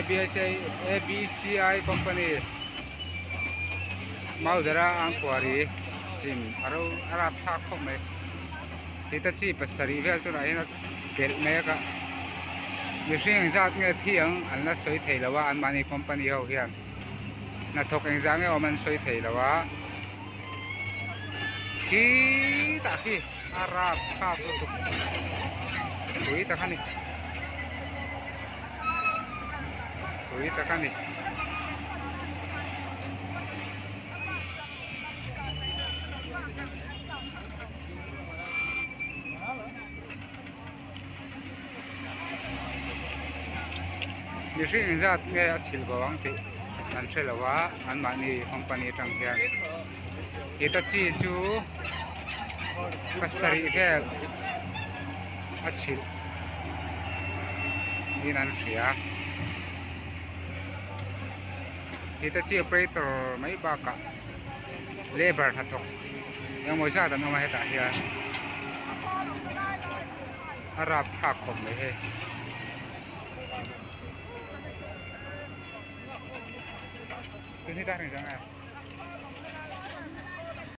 ABCI company Maudara Angkuari chim a ro a rap thlak khawp mai Hitachi pasarih vel tunah hian a kelh mek a mihring engzat nge thi ang an la sawi thei lo a anmahni company ho hian hnathawk engzah nge awm an sawi thei lo a khitah khi a rap thlak lutuk pui tak a ni pui tak a ni. Mihring engzat nge a chhilh bo ang tih an hre lo a anmahni company atang hian Hitachi chu pasarih vel a chhilh niin an hria Hitachi operator mai bakah labour hnathawk engemaw zat an awm a hetah hian a rapthlak khawp mai hei.